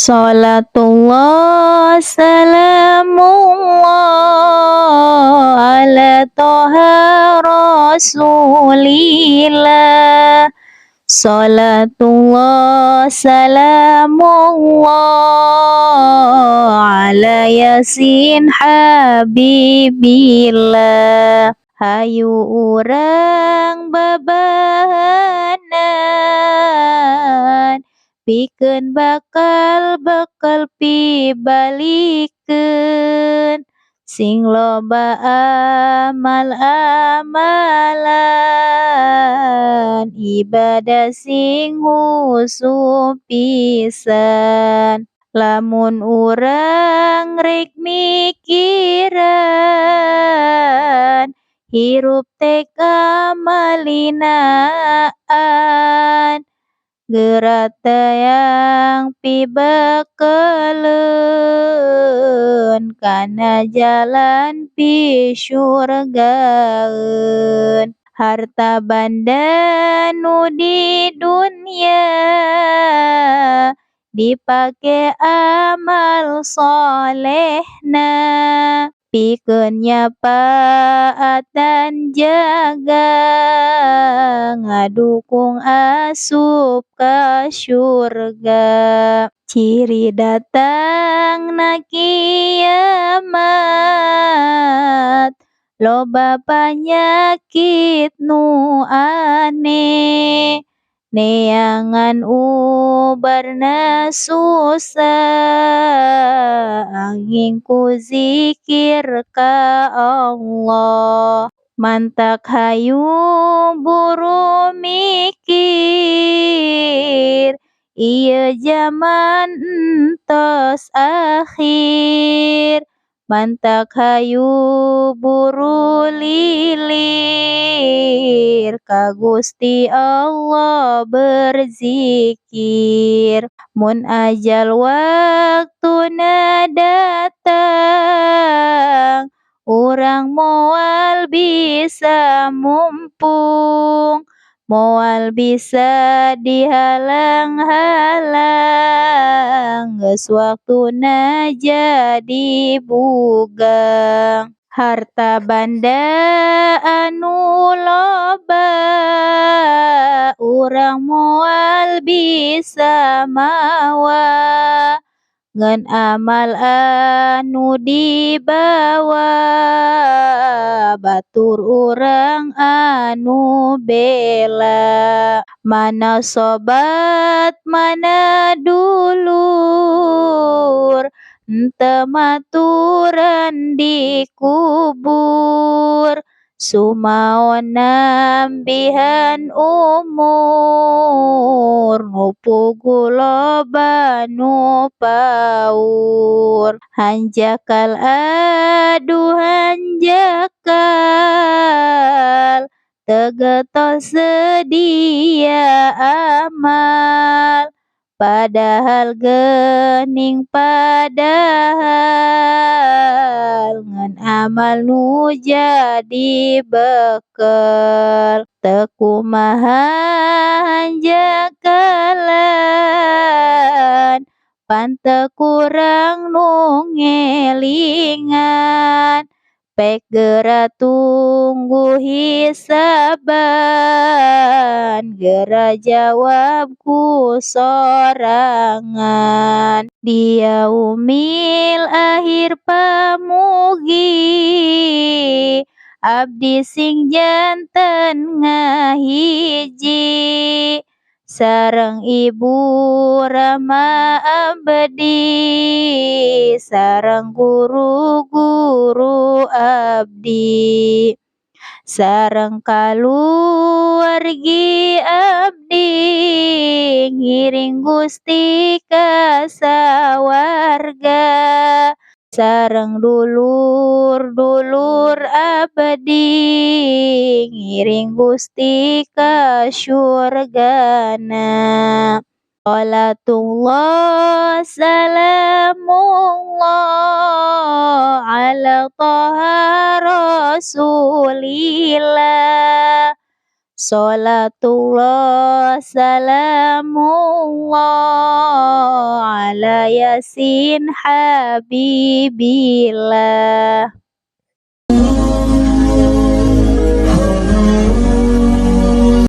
Salatullah salamullah ala Toha Rasulillah. Salatullah salamullah ala Yasin Habibillah. Hayu urang babahanan pikeun bakal bekel pibalikeun, sing loba amal amalan, ibadah sing husu pisan. Lamun urang rek mikiran, hirup teh kamalinaan, geura teyang pibekeleun kana jalan pisurgaeun. Harta banda nu di dunya dipake amal solehna, pikeun nyapaatan jaga ngadukung asup ka surga. Ciri datangna kiamat, loba panyakit nu aneh, neangan ubarna susah, anging ku zikir ka Allah. Mantak hayu buru mikir, ieu jaman entos akhir. Mantak hayu buru lilir ka Gusti Allah berzikir. Mun ajal waktuna datang, urang moal bisa mumpung, moal bisa dihalang-halang, geus waktuna jadi bugang. Harta banda anu loba, urang moal bisa mawa, ngan amal anu dibawa, batur urang anu bela. Mana sobat mana dulur, henteu maturan dikubur, sumaon nambihan umur, nu puguh loba nu paur. Hanjakal aduh hanjakal, teu getos sedia amal, padahal geuning padahal, ngan amal nu jadi bekel. Teu kumaha hanjakalan, pan teu kurang nu ngelingan, pek geura tunggu hisaban, geura jawab ku sorangan. Di yaumil akhir pamugi, abdi sing janten ngahiji, sareng Ibu Rama abdi, sareng guru-guru abdi, sareng kaluargi abdi, ngiring Gusti ka sawarga, sareng dulur-dulur abdi, ngiring Gusti ka surgana. Salatullah salamullah ala Toha Rasulillah. Salatullah salamullah ala Yasin habibillah.